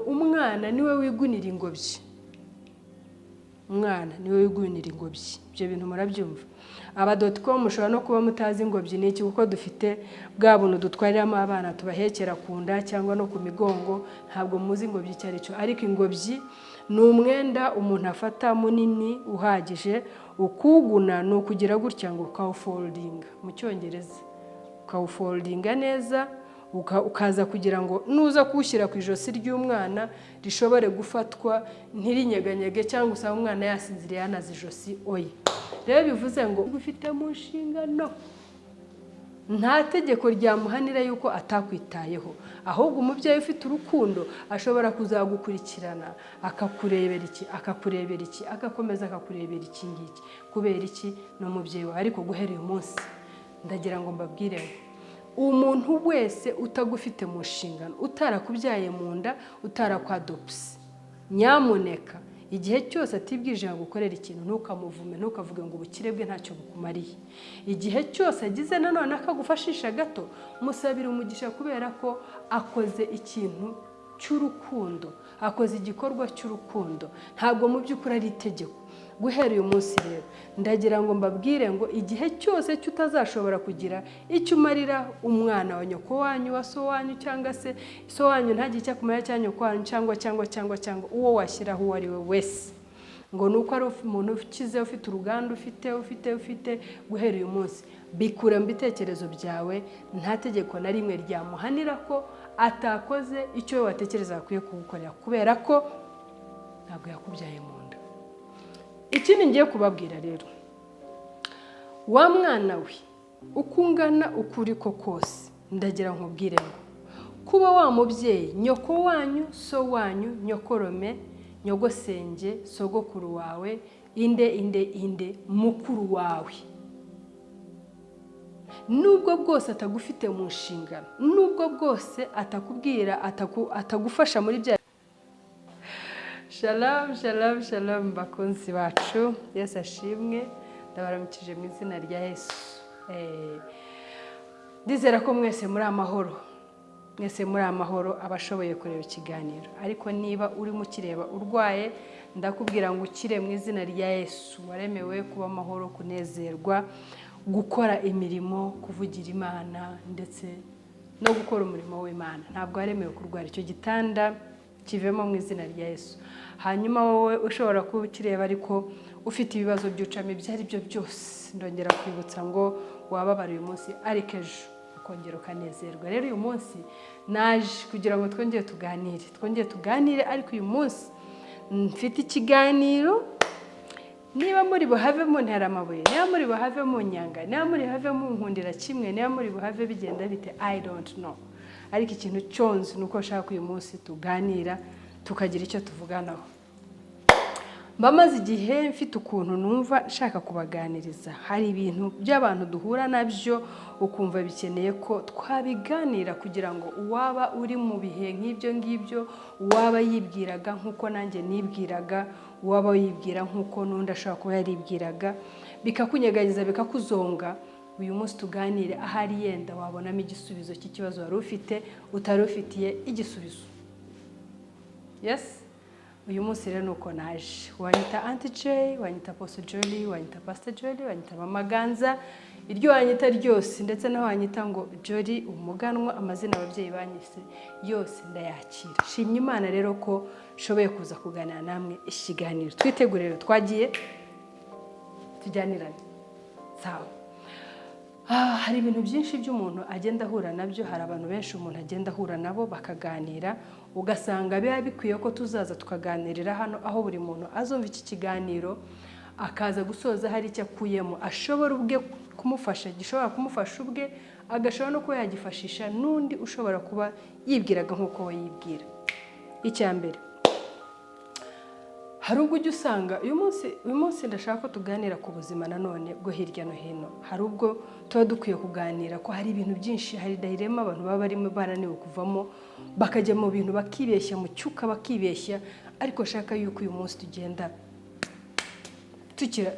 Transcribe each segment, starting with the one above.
Umwana niwe wigunira ingobyi, umwana niwe wigunira ingobyi. Ibyo bintu murabyumva? Aba dot com mushobora no kuba mutazi ingobyi ni iki, kuko dufite bwa buntu dutwariramo abana, tubahekera ku nda cyangwa no ku migongo. Ntabwo muzi ingobyi icyo ari cyo, ariko ingobyi ni umwenda umuntu afata munini uhagije ukuwuguna. Ni ukugira gutya ngo ukawufoldinga mu Cyongereza, ukawufoldinga neza, ukaza kugira ngo nuza kuwushyira ku ijosi ry'umwana rishobore gufatwa, ntirinyeganyege cyangwa usanga umwana yasinziriye yanaze ijosi. Oya. Rero bivuze ngo ufite mu nshingano, nta tegeko ryamuhanira yuko atakwitayeho. Ahubwo umubyeyi ufite urukundo ashobora kuzagukurikirana, akakurebera iki, akakurebera iki, agakomeza akakurebera iki ngiki. Kubera iki? Ni umubyeyi wawe. Ariko guhera uyu munsi ndagira ngo mbabwire ngo umuntu wese utagufite mu nshingano, utarakubyaye mu nda, utarakwadopse, nyamuneka igihe cyose atibwije ngo gukorera ikintu, ntukamuvume, ntukavuge ngo ubukire bwe ntacyo bukumariye. Igihe cyose agize nanone akagufashisha gato, musabira umugisha, kubera ko akoze ikintu cy'urukundo, akoze igikorwa cy'urukundo, ntabwo mu by'ukuri ari itegeko. Guhera uyu munsi rero ndagira ngo mbabwire ngo igihe cyose utazashobora kugira icyo umarira umwana wa nyoko wanyu, wa so wanyu, cyangwa se so wanyu ntagire icyo akumarira, cyangwa nyoko wanyu, cyangwa uwo washyiraho uwo ari we wese, ngo ni uko ari umuntu ukize, ufite uruganda, ufite, guhera uyu munsi bikura mu bitekerezo byawe. Nta tegeko na rimwe ryamuhanira ko atakoze icyo watekereza akwiye kugukorera, kubera ko ntabwo yakubyaye mu nda. Ikindi ngiye kubabwira rero, wa mwana we, uko ungana, uko uri ko kose, ndagira nkubwire ngo kuba wa mubyeyi, nyoko wanyu, so wanyu, nyokorome, nyogosenge, sogokuru wawe, inde, inde, inde, mukuru wawe, nubwo bwose atagufite mu nshingano, nubwo bwose atakubwira, atagufasha muri bya. Shalom, shalom, shalom bakunzi bacu. Yesu ashimwe. Ndabaramukije mu izina rya Yesu. Ndizera ko mwese muri amahoro, mwese muri amahoro, abashoboye kureba ikiganiro. Ariko niba urimo ukireba urwaye, ndakubwira ngo ukire mu izina rya Yesu. Waremewe kuba amahoro, kunezerwa, gukora imirimo, kuvugira Imana ndetse no gukora umurimo w'Imana. Ntabwo waremewe kurwara. Icyo gitanda kivemo mu izina rya Yesu. Hanyuma wowe ushobora kuba ukireba ariko ufite ibibazo by'ucamo, ibyo ari byo byose, ndongera kwibutsa ngo wababara uyu munsi ariko ejo ukongera ukanezerwa. Rero uyu munsi naje kugira ngo twongere tuganire, twongere tuganire. Ariko uyu munsi mfite ikiganiro, niba muri buhave muntera amabuye, niba muri buhave munyanga, niba muri buhave munkundira kimwe, niba muri buhave bigenda bite, I don't know. Ariko ikintu cyonzi ni uko nshaka uyu munsi tuganira, tukagira icyo tuvuganaho. Mba maze igihe mfite ukuntu numva nshaka kubaganiriza. Hari ibintu by'abantu duhura nabyo, ukumva bikeneye ko twabiganira, kugira ngo uwaba uri mu bihe nk'ibyo ngibyo, uwaba yibwiraga nk'uko nanjye nibwiraga, uwaba yibwira nk'uko n'undi ashobora kuba yaribwiraga, bikakunyeganyiza, bikakuzonga, uyu munsi tuganire. Ahari yenda wabonamo igisubizo cy'ikibazo wari ufite utari ufitiye igisubizo. Yes, uyu munsi rero ni uko naje. Wanyita Aunty J, wanyita Apostle Jolly, wanyita Pastor Jolly, wanyita Mama Ganza, iryo wanyita ryose, ndetse naho wanyita ngo Jolly umuganwa, amazina ababyeyi banyise yose ndayakira. Shimye Imana rero ko nshoboye kuza kuganira namwe ikiganiro. Twitegure rero, twagiye tujyanirane. Sawa. Hari ibintu byinshi by'umuntu agenda ahura nabyo. Hari abantu benshi umuntu agenda ahura nabo bakaganira, ugasanga biba bikwiye ko tuzaza tukaganirira hano, aho buri muntu azumva iki kiganiro akaza gusoza hari icyo akuyemo ashobora ubwe kumufasha, gishobora kumufasha ubwe, agashobora no kuba yagifashisha n'undi ushobora kuba yibwiraga nk'uko we yibwira. Icya mbere, hari ubwo ujya usanga uyu munsi ndashaka ko tuganira ku buzima nanone bwo hirya no hino. Hari ubwo tuba dukwiye kuganira ko hari ibintu byinshi, hari dilemma abantu baba barimo bananiwe kuvamo, bakajya mu bintu bakibeshya, mu cyuka bakibeshya. Ariko shaka yuko uyu munsi tugenda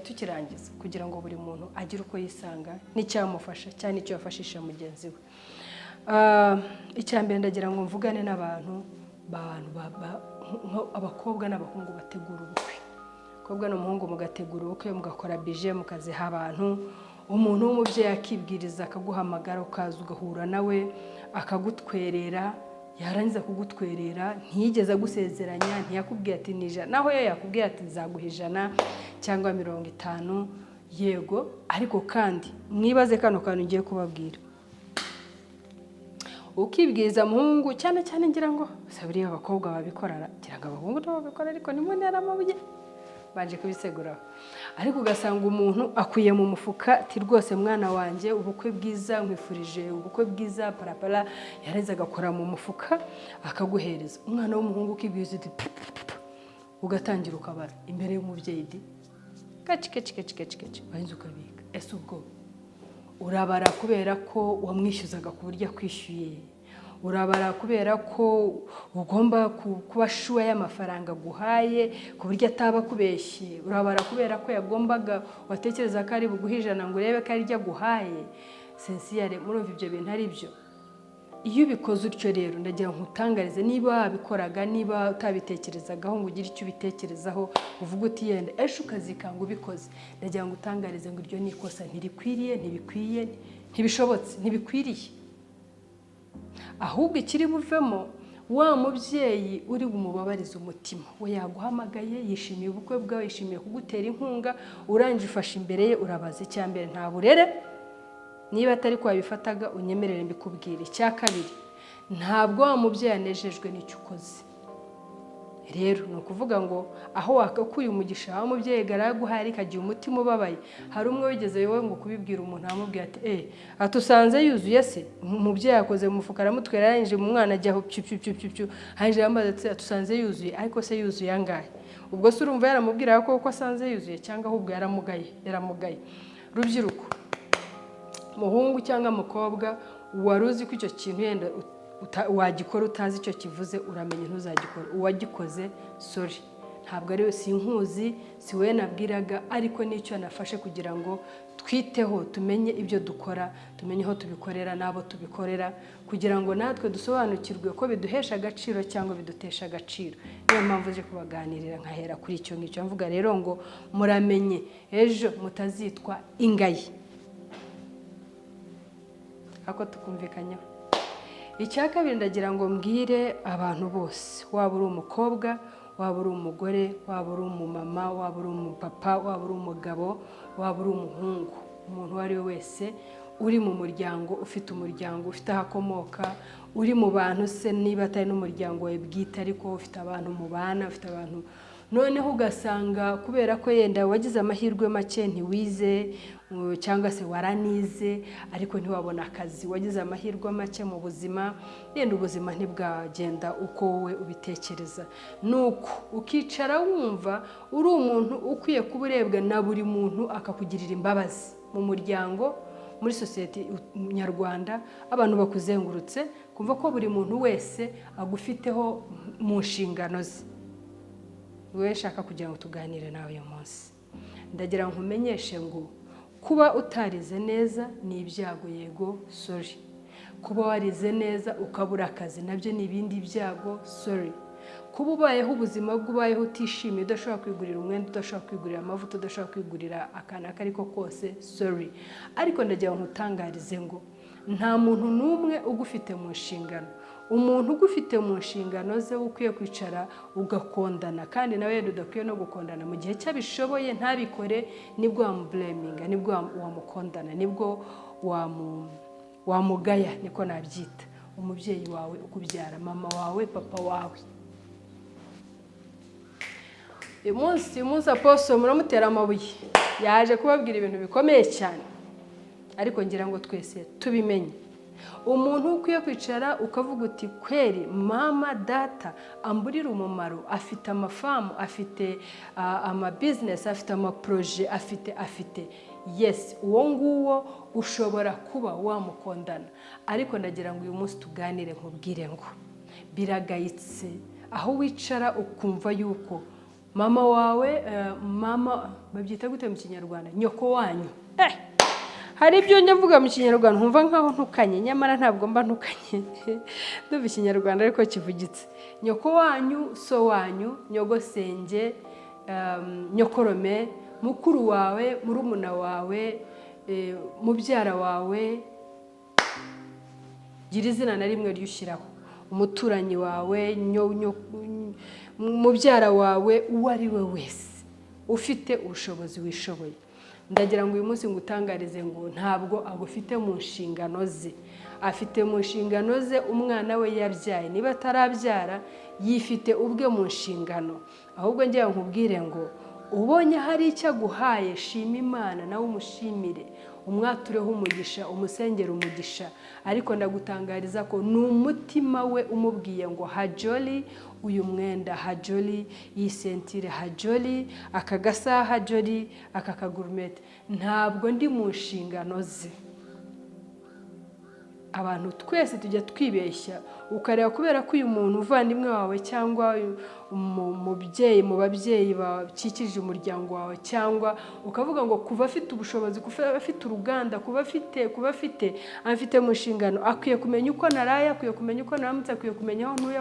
tukirangiza kugira ngo buri muntu agire uko yisanga n'icyamufasha cyane, icyo yafashisha mugenzi we. Icya mbere, ndagira ngo mvugane n'abantu Bantu abakobwa n'abahungu bategura ubukwe, abakobwa n'umuhungu mugategura ubukwe, mugakora budget, mukaziha abantu. Umuntu w'umubyeyi akibwiriza, akaguhamagara, ukaza ugahura nawe, akagutwerera. Yarangiza kugutwerera, ntiyigeze agusezeranya, ntiyakubwiye ati ni 100. Naho yo yakubwiye ati nzaguha 100 cyangwa 50, yego. Ariko kandi mwibaze kano kantu ngiye kubabwira. Ukibwiriza muhungu, cyane cyane ngira ngo buriya abakobwa babikora, ngira ngo abahungu nabo babikora, ariko ni mu ntera amabuye baje kubiseguraho. Ariko ugasanga umuntu akuye mu mufuka ati: "Rwose mwana wanjye, ubukwe bwiza, nkwifurije ubukwe bwiza," parapara. Yarangiza agakora mu mufuka akaguhereza. Umwana w'umuhungu ukibwiriza uti ugatangira ukabara imbere y'umubyeyi di gaci gaci gaci gaci gaci, warangiza ukabika. Ese ubwo urabara kubera ko wamwishyuzaga ku buryo akwishyuye? Urabara kubera ko ugomba kuba sure y'amafaranga aguhaye ku buryo ataba akubeshye? Urabara kubera ko yagombaga, watekereza ko ari buguhe 100 ngo urebe ko ari ryo aguhaye sincere? Murumva ibyo bintu ari byo? Iyo ubikoze utyo rero, ndagira ngo nkutangarize, niba wabikoraga, niba utabitekerezagaho ngo ugire icyo ubitekerezaho, uvuge uti yenda ejo ukazikanga ubikoze, ndagira ngo utangarize ngo iryo ni ikosa, ntirikwiriye, ntibikwiye, ntibishobotse, ntibikwiriye. Ahubwo ikiri buvemo, wa mubyeyi uri bumubabarize umutima. We yaguhamagaye, yishimiye ubukwe bwawe, yishimiye kugutera inkunga, urangije ufashe imbere ye urabaza. Icya mbere, nta burere, niba atari ko wabifataga unyemerere mbikubwire. Icya kabiri, ntabwo wa mubyeyi anejejwe n'icyo ukoze. Rero ni ukuvuga ngo aho wakakuye umugisha wa mubyeyi garaguhaye, ariko agira umutima ubabaye. Hari umwe wigeze wowe ngo kubibwira umuntu, aramubwira ati: "Eh, atusanze yuzuye se?" Umubyeyi yakoze mu mufuka aramutwera, arangije mu mwana ajyaho pyu pyu pyu pyu pyu, arangije arambaza ati: "Atusanze yuzuye, ariko se yuzuye angahe?" Ubwo se urumva yaramubwira ko asanze yuzuye, cyangwa ahubwo yaramugaye? Yaramugaye. Rubyiruko, muhungu cyangwa mukobwa, wari uzi ko icyo kintu yenda wagikora utazi icyo kivuze, uramenye ntuzagikore. Uwagikoze, sorry, ntabwo ari we, sinkuzi, si we nabwiraga, ariko n'icyo nafashe kugira ngo twiteho, tumenye ibyo dukora, tumenye aho tubikorera n'abo tubikorera, kugira ngo natwe dusobanukirwe ko biduhesha agaciro cyangwa bidutesha agaciro. Niyo mpamvu nje kubaganirira, nkahera kuri icyo ngicyo mvuga rero ngo muramenye ejo mutazitwa ingayi. Ako tukumvikanyeho. Icya kabiri, ndagira ngo mbwire abantu bose, waba uri umukobwa, waba uri umugore, waba uri umumama, waba uri umupapa, waba uri umugabo, waba uri umuhungu, umuntu uwo ari we wese uri mu muryango, ufite umuryango, ufite aho akomoka, uri mu bantu se, niba atari n'umuryango wawe bwite, ariko ufite abantu mubana, ufite abantu, noneho ugasanga kubera ko yenda wagize amahirwe make ntiwize, cyangwa se waranize ariko ntiwabona akazi, wagize amahirwe make mu buzima, yenda ubuzima ntibwagenda uko wowe ubitekereza, nuko ukicara wumva uri umuntu ukwiye kuba urebwa na buri muntu akakugirira imbabazi mu muryango, muri sosiyete nyarwanda, abantu bakuzengurutse, kumva ko buri muntu wese agufiteho mu nshingano ze. Wowe nshaka kugira ngo tuganire nawe uyu munsi, ndagira ngo nkumenyeshe ngo kuba utarize neza ni ibyago, yego, sorry. Kuba warize neza ukabura akazi nabyo ni ibindi byago, sorry. Kuba ubayeho ubuzima bw'ubayeho utishimiye, udashobora kwigurira umwenda, udashobora kwigurira amavuta, udashobora kwigurira akantu ako ari ko kose, sorry. Ariko ndagira ngo nkutangarize ngo nta muntu n'umwe ugufite mu nshingano. Umuntu ugufite mu nshingano ze ukwiye kwicara ugakondana, kandi nawe yenda udakwiye no gukondana, mu gihe cy'abishoboye ntabikore, nibwo wamublaminga, nibwo wamukondana, nibwo wamugaya, niko nabyita: umubyeyi wawe ukubyara, mama wawe, papa wawe. Uyu munsi apostle muramutera amabuye, yaje kubabwira ibintu bikomeye cyane, ariko ngira ngo twese tubimenye. Umuntu ukwiye kwicara ukavuga uti: "Kweri mama, data amburira umumaro, afite amafamu, afite amabusiness, afite amaprojets, afite yes," uwo nguwo ushobora kuba wamukondana. Ariko ndagira ngo uyu munsi tuganire, nkubwire ngo biragayitse aho wicara ukumva yuko mama wawe, mama babyita gute mu Kinyarwanda? Nyoko wanyu. Hari ibyo njya mvuga mu Kinyarwanda nkumva nkaho ntukanye, nyamara ntabwo mba ntukanye. Ndumva Ikinyarwanda ariko kivugitse. Nyoko wanyu, so wanyu, nyogosenge, nyokorome, mukuru wawe, murumuna wawe, mubyara wawe, gira izina na rimwe ryushyiraho, umuturanyi wawe, mubyara wawe, uwo ari we wese ufite ubushobozi, wishoboye, ndagira ngo uyu munsi ngutangarize ngo ntabwo agufite mu nshingano ze. Afite mu nshingano ze umwana we yabyaye. Niba atarabyara, yifite ubwe mu nshingano. Ahubwo ngira nkubwire ngo ubonye hari icyo aguhaye, shima Imana, nawe umushimire, umwatureho umugisha, umusengere umugisha. Ariko ndagutangariza ko ni umutima we umubwiye ngo hajoli uyu mwenda, hajoli iyi ceinture, hajoli aka gasaha, hajoli aka kagourmette. Ntabwo ndi mu nshingano ze. Abantu twese tujya twibeshya, ukareba kubera ko uyu muntu uvandimwe wawe cyangwa umubyeyi mu babyeyi bakikije umuryango wawe, cyangwa ukavuga ngo kuva afite ubushobozi, kuva afite uruganda, kuba afite afite mu nshingano, akwiye kumenya uko naraye, akwiye kumenya uko naramutse, akwiye kumenya aho ntuye,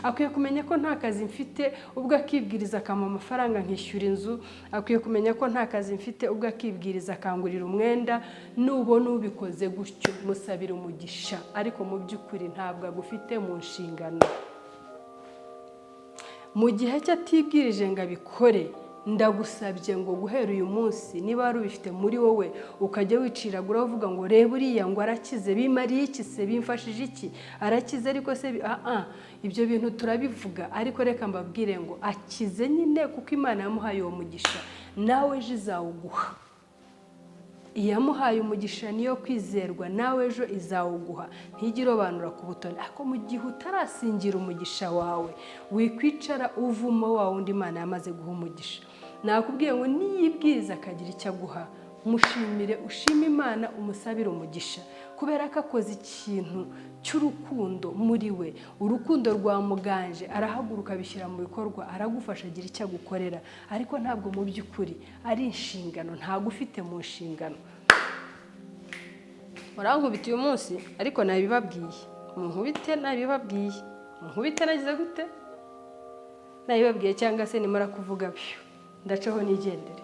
akwiye kumenya ko nta kazi mfite, ubwo akibwiriza akampa amafaranga nkishyura inzu, akwiye kumenya ko nta kazi mfite, ubwo akibwiriza akangurira umwenda. Nubona ubikoze gutyo, musabira umugisha, ariko mu by'ukuri ntabwo agufite mu nshingano. Mu gihe cye atibwirije ngo abikore, ndagusabye ngo guhera uyu munsi, niba wari ubifite muri wowe, ukajya wiciragura uvuga ngo reba uriya ngo arakize, bimariye iki se, bimfashije iki, arakize ariko se ibyo bintu turabivuga. Ariko reka mbabwire ngo akize nyine kuko Imana yamuhaye uwo mugisha, nawe ejo izawuguha. Iyamuhaye umugisha niyo kwizerwa, nawe ejo izawuguha, ntigire irobanura ku butoni. Ariko mu gihe utarasingira umugisha wawe, wikwicara uvuma wa wundi Imana yamaze guha umugisha. Nakubwiye ngo niyibwiriza akagira icyo aguha, mushimire, ushime Imana, umusabire umugisha, kubera ko akoze ikintu cy'urukundo muri we. Urukundo rwamuganje, arahaguruka, abishyira mu bikorwa, aragufasha, agira icyo agukorera. Ariko ntabwo mu by'ukuri ari inshingano, ntabwo ufite mu nshingano. Murankubita uyu munsi, ariko nabibabwiye. Munkubite, nabibabwiye. Munkubite, nagize gute? Nabibabwiye. Cyangwa se nimara kuvuga byo ndacaho nigendere.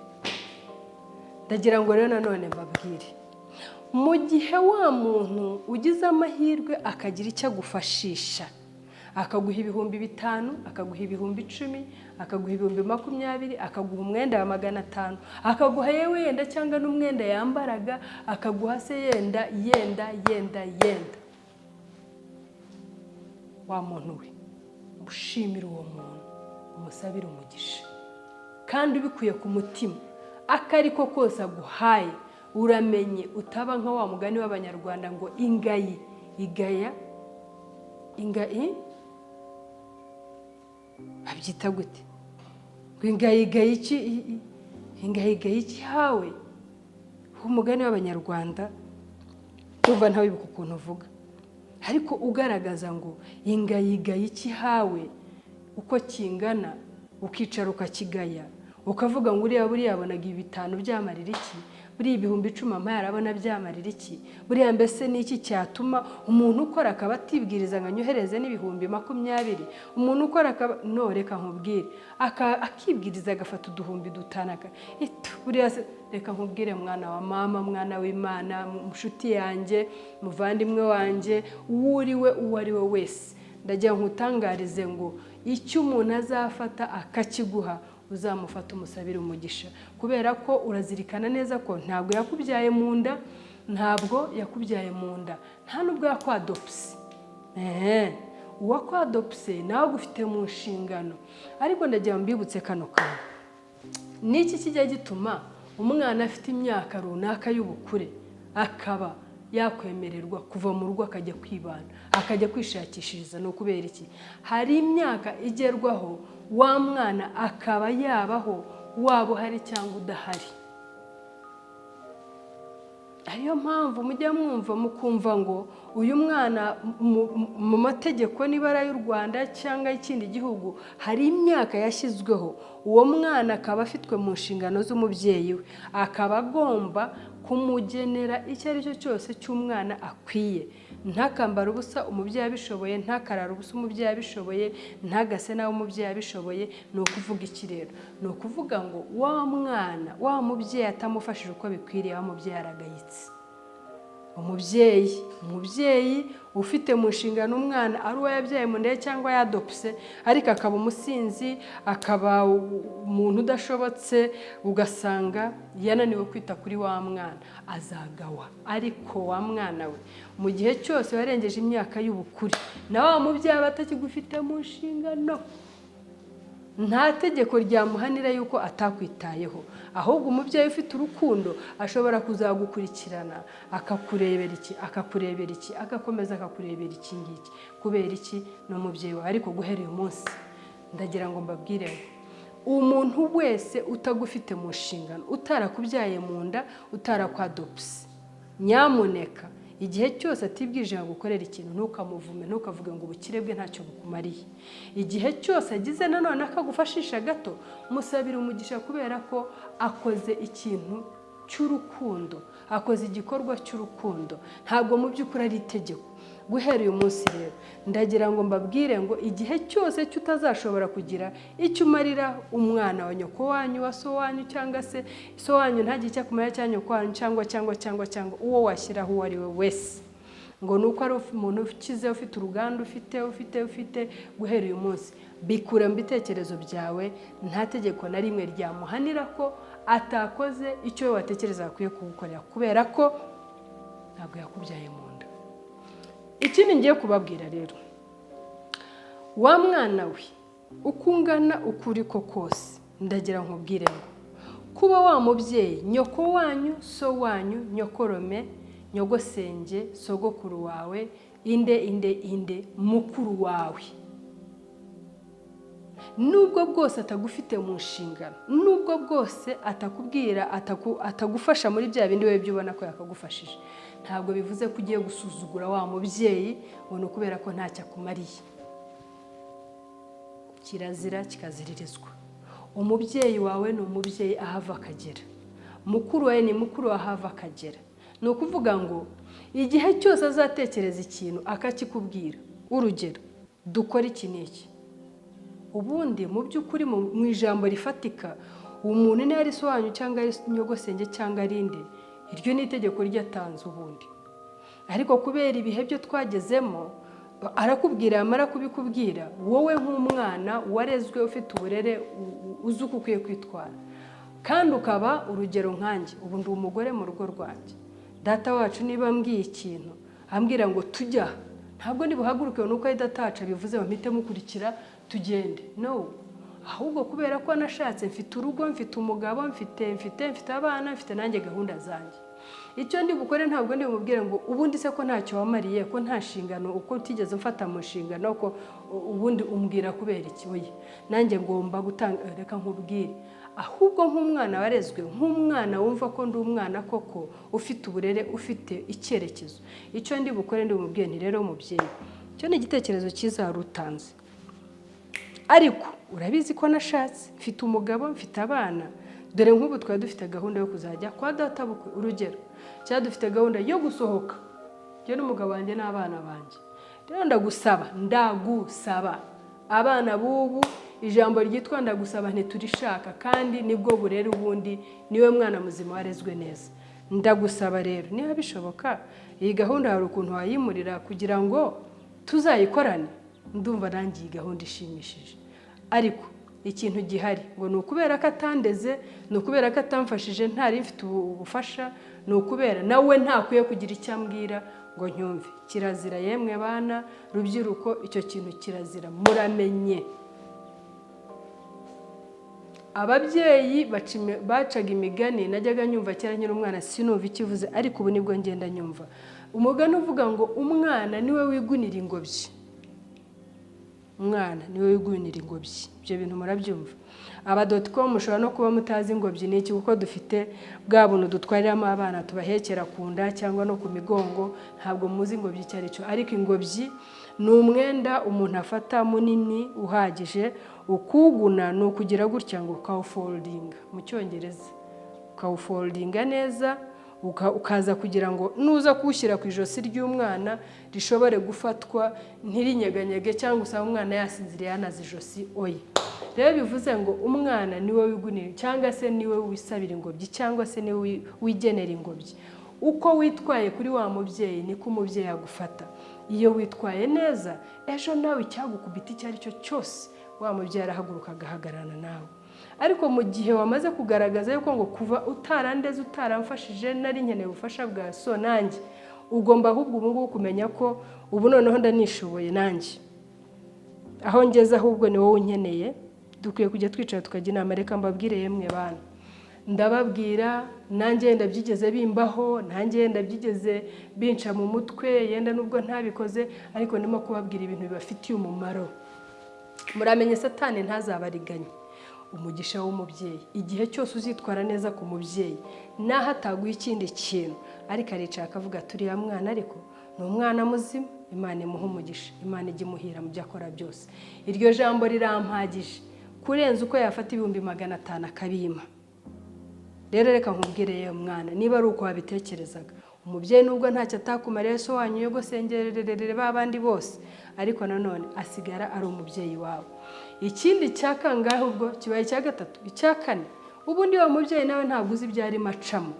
Ndagira ngo rero nanone mbabwire, mu gihe wa muntu ugize amahirwe akagira icyo agufashisha, akaguha 5000, akaguha 10,000, akaguha 20,000, akaguha umwenda wa 500, akaguha yewe yenda cyangwa n'umwenda yambaraga, akaguha se yenda yenda yenda yenda, wa muntu we, ushimire uwo muntu, umusabire umugisha, kandi ubikuye ku mutima. Ako ari ko kose aguhaye, uramenye utaba nka wa mugani w'Abanyarwanda ngo ingayi igaya ingayi. Babyita gute? Ngo ingayi igaye iki? Ingayi igaye iki hawe? Umugani w'Abanyarwanda ndumva ntawibuka ukuntu uvuga, ariko ugaragaza ngo ingayi igaye iki hawe uko kingana, ukicara ukakigaya, ukavuga ngo uriya buriya yabonaga ibi 5 byamarira iki, buriya 10,000 ampaye arabona byamarira iki, buriya mbese ni iki cyatuma umuntu ukora akaba atibwiriza ngo anyohereze n'ibihumbi 20, umuntu ukora akaba no reka nkubwire, akibwiriza agafata uduhumbi 5, buriya se. Reka nkubwire, mwana wa mama, mwana w'Imana, mushuti yanjye, muvandimwe wanjye, uwo uri we, uwo ari we wese, ndagira nkutangarize ngo icyo umuntu azafata akakiguha, uzamufata umusabire umugisha, kubera ko urazirikana neza ko ntabwo yakubyaye mu nda, ntabwo yakubyaye mu nda, nta nubwo yakwadopse. Uwakwadopse nawe agufite mu nshingano. Ariko ndagira ngo mbibutse kano kantu: niki kijya gituma umwana afite imyaka runaka y'ubukure akaba yakwemererwa kuva mu rugo akajya kwibana, akajya kwishakishiriza? Ni ukubera iki? Hari imyaka igerwaho wa mwana akaba yabaho, waba uhari cyangwa udahari. Ariyo mpamvu mujya mwumva mukumva ngo uyu mwana mu mategeko, niba ari ay'u Rwanda cyangwa y'ikindi gihugu, hari imyaka yashyizweho uwo mwana akaba afitwe mu nshingano z'umubyeyi we, akaba agomba kumugenera icyo ari cyo cyose cy'umwana akwiye. Ntakambare ubusa umubyeyi abishoboye, ntakarare ubusa umubyeyi abishoboye, ntagase nawe umubyeyi abishoboye. Ni ukuvuga iki rero? Ni ukuvuga ngo wa mwana, wa mubyeyi atamufashije uko bikwiriye, wa mubyeyi aragayitse. Umubyeyi ufite mu nshingano umwana, ari uwo yabyaye mu nda ye cyangwa yadopse, ariko akaba umusinzi, akaba umuntu udashobotse, ugasanga yananiwe kwita kuri wa mwana, azagawa. Ariko wa mwana we, mu gihe cyose warengeje imyaka y'ubukure, na wa mubyeyi aba atakigufite mu nshingano. Nta tegeko ryamuhanira yuko atakwitayeho. Ahubwo umubyeyi ufite urukundo ashobora kuzagukurikirana, akakurebera iki, akakurebera iki, agakomeza akakurebera iki ngiki. Kubera iki? Ni umubyeyi wawe. Ariko guhera uyu munsi ndagira ngo mbabwire ngo umuntu wese utagufite mu nshingano, utarakubyaye mu nda, utarakwadopse, nyamuneka igihe cyose atibwije ngo gukorera ikintu, ntukamuvume, ntukavuge ngo ubukire bwe ntacyo bukumariye. Igihe cyose agize nanone akagufashisha gato, musabira umugisha, kubera ko akoze ikintu cy'urukundo, akoze igikorwa cy'urukundo, ntabwo mu by'ukuri ari itegeko. Guhera uyu munsi rero ndagira ngo mbabwire ngo igihe cyose cy'utazashobora kugira icyo umarira umwana wa nyoko wanyu, wa so wanyu, cyangwa se so wanyu ntagire icyo akumarira, cyangwa nyoko wanyu, cyangwa uwo washyiraho uwo ari we wese, ngo ni uko ari umuntu ukize, ufite uruganda, ufite, guhera uyu munsi bikura mu bitekerezo byawe. Nta tegeko na rimwe ryamuhanira ko atakoze icyo we watekereza akwiye kugukorera, kubera ko ntabwo yakubyaye mu nda. Ikindi ngiye kubabwira rero, wa mwana we, uko ungana, uko uri ko kose, ndagira nkubwire ngo kuba wa mubyeyi, nyoko wanyu, so wanyu, nyokorome, nyogosenge, sogokuru wawe, inde, inde, inde, mukuru wawe, nubwo bwose atagufite mu nshingano, nubwo bwose atakubwira, atagufasha muri bya bindi wowe byo ubona ko yakagufashije, ntabwo bivuze ko ugiye gusuzugura wa mubyeyi ngo ni ukubera ko ntacyo akumariye. Kirazira kikaziririzwa. Umubyeyi wawe ni umubyeyi ahava akagera, mukuru wawe ni mukuru wawe ahava akagera. Ni ukuvuga ngo igihe cyose azatekereza ikintu akakikubwira, urugero dukora iki n'iki, ubundi mu by'ukuri mu ijambo rifatika, umuntu niba ari so wanyu cyangwa ari nyogosenge cyangwa ari inde, iryo ni itegeko ryatanze ubundi. Ariko kubera ibihe byo twagezemo, arakubwira, yamara kubikubwira, wowe nk'umwana warezwe, ufite uburere, uzi uko ukwiye kwitwara, kandi ukaba urugero nkanjye, ubu ndi umugore mu rugo rwanjye, data wacu niba ambwiye ikintu, ambwira ngo tujya, ntabwo nibuhaguruke nuko ari data wacu abivuze mpite mukurikira tugende. No, ahubwo kubera ko nashatse, mfite urugo, mfite umugabo, mfite abana, mfite nanjye gahunda zanjye, icyo ndi bukore ntabwo ndi bumubwire ngo ubundi se ko ntacyo wamariye, ko nta nshingano, uko utigeze umfata mu nshingano, ko ubundi umbwira kubera iki? Oya, nanjye ngomba gutanga. Reka nkubwire, ahubwo nk'umwana warezwe, nk'umwana wumva ko ndi umwana koko ufite uburere, ufite icyerekezo, icyo ndi bukore ndi bumubwire nti: "Rero mubyeyi, icyo ni igitekerezo cyiza wari utanze, ariko urabizi ko nashatse, mfite umugabo, mfite abana. Dore nk'ubu twari dufite gahunda yo kuzajya kwa data bukwe, urugero, cyangwa dufite gahunda yo gusohoka njye n'umugabo wanjye n'abana banjye. Rero ndagusaba, ndagusaba." Abana b'ubu ijambo ryitwa "ndagusaba" ntiturishaka, kandi nibwo burere ubundi, niwe mwana muzima warezwe neza. "Ndagusaba rero, niba bishoboka, iyi gahunda hari ukuntu wayimurira kugira ngo tuzayikorane. Ndumva nanjye iyi gahunda ishimishije." Ariko ikintu gihari ngo ni ukubera ko atandeze, ni ukubera ko atamfashije, ntari mfite ubufasha, ni ukubera nawe ntakwiye kugira icyo ambwira ngo nyumve. Kirazira yemwe bana, rubyiruko, icyo kintu kirazira, muramenye. Ababyeyi bacaga imigani najyaga nyumva kera nkiri umwana, sinumva ikivuze, ariko ubu nibwo ngenda nyumva umugani uvuga ngo umwana niwe wigunira ingobyi. Umwana niwe wigunira ingobyi. Ibyo bintu murabyumva? Aba dot com mushobora no kuba mutazi ingobyi ni iki, kuko dufite bwa buntu dutwariramo abana, tubahekera ku nda cyangwa no ku migongo. Ntabwo muzi ingobyi icyo ari cyo, ariko ingobyi ni umwenda umuntu afata munini uhagije, ukuguna ni ukugira gutya ngo ukawufoldinga mu Cyongereza, ukawufoldinga neza, ukaza kugira ngo nuza kuwushyira ku ijosi ry'umwana rishobore gufatwa, ntirinyeganyege cyangwa usanga umwana yasinziriye yanaze ijosi. Oya. Rero bivuze ngo umwana niwe wigunira, cyangwa se niwe wisabira ingobyi, cyangwa se niwe wigenera ingobyi. Uko witwaye kuri wa mubyeyi niko umubyeyi agufata. Iyo witwaye neza, ejo nawe icyagukubita icyo ari cyo cyose, wa mubyeyi arahaguruka agahagararana nawe. Ariko mu gihe wamaze kugaragaza yuko ngo kuva utarandeze, utaramfashije, nari nkeneye ubufasha bwa so, nanjye ugomba ahubwo ubu ngubu kumenya ko ubu noneho ndanishoboye, nanjye aho ngeze ahubwo ni wowe unkeneye. Dukwiye kujya twicara tukajya inama. Reka mbabwire yemwe bana, ndababwira nanjye yenda byigeze bimbaho, nanjye yenda byigeze binca mu mutwe, yenda nubwo ntabikoze, ariko ndimo kubabwira ibintu bibafitiye umumaro. Muramenye Satani ntazabariganye umugisha w'umubyeyi. Igihe cyose uzitwara neza ku mubyeyi, naho ataguha ikindi kintu, ariko aricara akavuga: "Turiya mwana ariko ni umwana muzima, Imana imuha umugisha, Imana ijya imuhira mu byo akora byose." Iryo jambo rirampagije kurenza uko yafata 500,000 akabima. Rero reka nkubwire yewe mwana, niba ari uko wabitekerezaga, umubyeyi nubwo ntacyo atakumariye, so wanyu, yogosengererere, ba bandi bose, ariko nanone asigara ari umubyeyi wawe. Ikindi cya kangahe ubwo? Kibaye icya gatatu. Icya kane, ubundi wa mubyeyi nawe ntabwo uzi ibyo arimo acamo.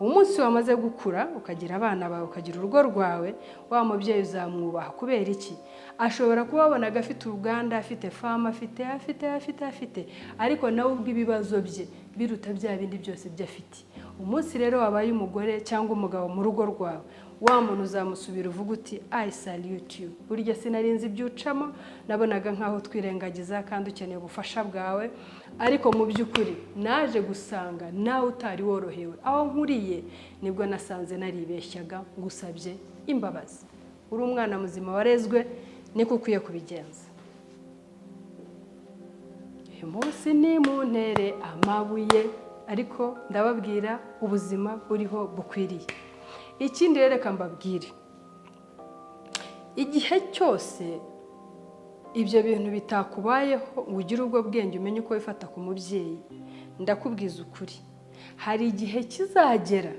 Umunsi wamaze gukura, ukagira abana bawe, ukagira urugo rwawe, wa mubyeyi uzamwubaha. Kubera iki? Ashobora kuba wabonaga afite uruganda, afite farm, afite, afite, afite, afite, ariko nawe ubwo ibibazo bye biruta bya bindi byose byo afite. Umunsi rero wabaye umugore cyangwa umugabo mu rugo rwawe, wa muntu uzamusubira uvuga uti: "I salute you, burya sinarinzi ibyo ucamo, nabonaga nkaho twirengagiza kandi ukeneye ubufasha bwawe, ariko mu by'ukuri naje gusanga nawe utari worohewe. Aho nkuriye nibwo nasanze naribeshyaga, ngusabye imbabazi." Uri umwana muzima warezwe, niko ukwiye kubigenza. Uyu munsi ni mu ntere amabuye, ariko ndababwira ubuzima buriho bukwiriye. Ikindi rero reka mbabwire, igihe cyose ibyo bintu bitakubayeho ngo ugire ubwo bwenge, umenye uko wifata ku mubyeyi, ndakubwiza ukuri, hari igihe kizagera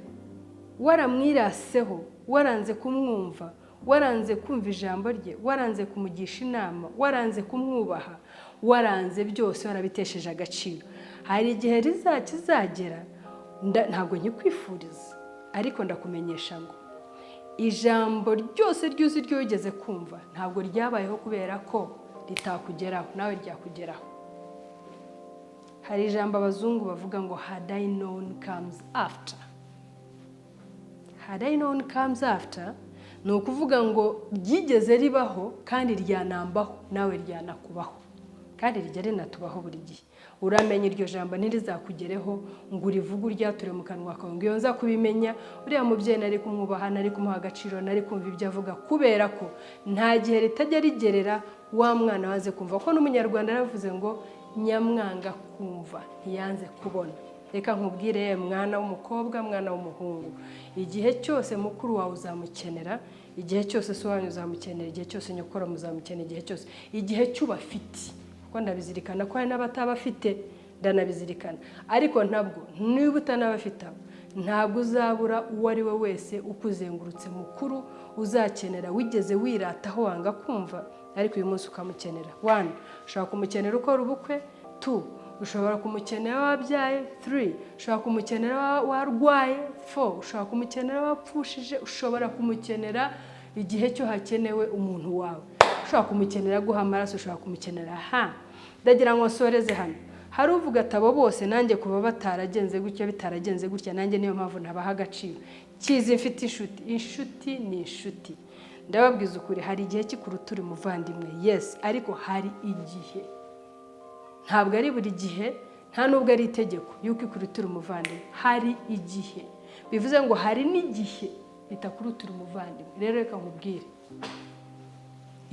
waramwiraseho, waranze kumwumva, waranze kumva ijambo rye, waranze kumugisha inama, waranze kumwubaha, waranze byose, warabitesheje agaciro. Hari igihe kizagera, ntabwo nkikwifuriza, ariko ndakumenyesha ngo ijambo ryose ryuzi ryo wigeze kumva ntabwo ryabayeho kubera ko ritakugeraho, nawe ryakugeraho. Hari ijambo abazungu bavuga ngo "Had I known comes after." "Had I known comes after" ni ukuvuga ngo ryigeze ribaho kandi ryanambaho, nawe ryanakubaho, kandi rijya rinatubaho buri gihe. Uramenye iryo jambo ntirizakugereho ngo urivuge, uryature mu kanwa kawe ngo: "Iyo nza kubimenya, uriya mubyeyi nari kumwubaha, nari kumuha agaciro, nari kumva ibyo avuga." Kubera ko nta gihe ritajya rigerera wa mwana waze kumva ko n'Umunyarwanda yaravuze ngo: "Nyamwanga kumva ntiyanze kubona." Reka nkubwire mwana w'umukobwa, mwana w'umuhungu, igihe cyose mukuru wawe uzamukenera, igihe cyose se wanyu uzamukenera, igihe cyose nyokora muzamukenera, igihe cyose, igihe cy'ubafite, kuko ndabizirikana ko hari n'abatabafite, ndanabizirikana. Ariko ntabwo niba utanabafite abo, ntabwo uzabura uwo ari we wese ukuzengurutse mukuru uzakenera, wigeze wirataho wanga kumva, ariko uyu munsi ukamukenera. One, ushobora kumukenera ukora ubukwe. Two, ushobora kumukenera wabyaye. Three, ushobora kumukenera warwaye. Four, ushobora kumukenera wapfushije. Ushobora kumukenera igihe cyo hakenewe umuntu wawe, ushobora kumukenera guha amaraso, ushobora kumukenera. Ha, ndagira ngo nsoreze hano. Hari uvuga ati: "Abo bose nanjye kuba bataragenze gutya, bitaragenze gutya, nanjye niyo mpamvu ntabaha agaciro." Kizi mfite inshuti. Inshuti ni inshuti. Ndababwiza ukuri, hari igihe kikurutura umuvandimwe, yes, ariko hari igihe, ntabwo ari buri gihe, nta nubwo ari itegeko yuko ikurutura umuvandimwe. Hari igihe, bivuze ngo hari n'igihe bitakurutura umuvandimwe. Rero reka nkubwire,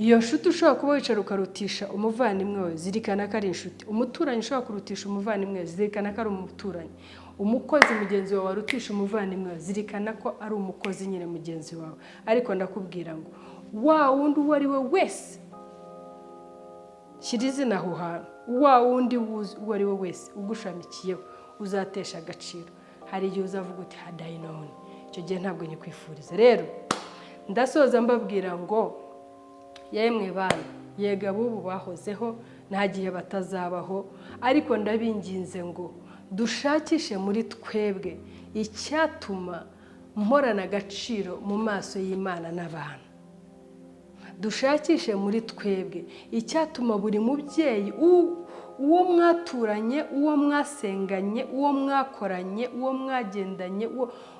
Iyo nshuti ushobora kuba wicara ukarutisha umuvandimwe wawe, zirikana ko ari inshuti. Umuturanyi ushobora kurutisha umuvandimwe wawe, zirikana ko ari umuturanyi. Umukozi mugenzi wawe warutisha umuvandimwe wawe, zirikana ko ari umukozi nyine mugenzi wawe. Ariko ndakubwira ngo wa wundi uwo ari we wese, shyira izina aho hantu, wa wundi uwo ari we wese ugushamikiyeho uzatesha agaciro, hari igihe uzavuga uti "Hadayinoni". Icyo gihe ntabwo nyikwifuriza. Rero ndasoza mbabwira ngo yemwe bana, yega abubu bahozeho, nta gihe batazabaho, ariko ndabinginze ngo dushakishe muri twebwe icyatuma mporana agaciro mu maso y'Imana n'abantu. Dushakishe muri twebwe icyatuma buri mubyeyi, uwo mwaturanye, uwo mwasenganye, uwo mwakoranye, uwo mwagendanye,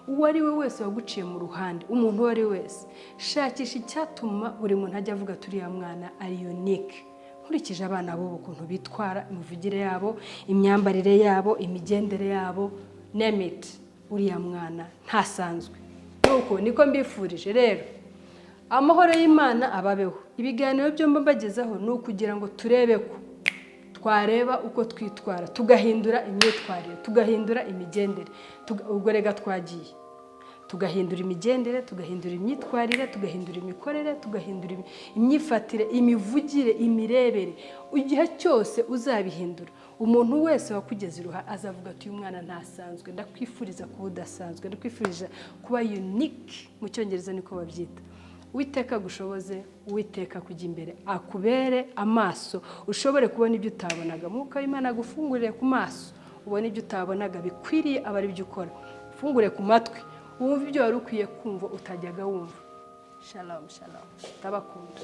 uwo ari we wese waguciye mu ruhande, umuntu uwo ari we wese, shakisha icyatuma buri muntu ajya avuga ati "Uriya mwana ari unique." Nkurikije abana b'ubu ukuntu bitwara, imivugire yabo, imyambarire yabo, imigendere yabo, name it, uriya mwana ntasanzwe. Nuko niko mbifurije rero, amahoro y'Imana ababeho. Ibiganiro byombi mbagezaho ni ukugira ngo turebe ko twareba uko twitwara, tugahindura imyitwarire, tugahindura imigendere. Ubwo rega twagiye tugahindura imigendere, tugahindura imyitwarire, tugahindura imikorere, tugahindura imyifatire, imivugire, imirebere. Igihe cyose uzabihindura, umuntu wese wakugeze iruhande azavuga ati "Uyu mwana ntasanzwe." Ndakwifuriza kuba udasanzwe, ndakwifuriza kuba unique, mu Cyongereza niko babyita. Uwiteka agushoboze, Uwiteka kujya imbere, akubere amaso ushobore kubona ibyo utabonaga. Mwuka w'Imana agufungurire ku maso ubone ibyo utabonaga bikwiriye, aba ari byo ukora. Ufungure ku matwi wumve ibyo wari ukwiye kumva utajyaga wumva. Shalom, shalom, ndabakunda.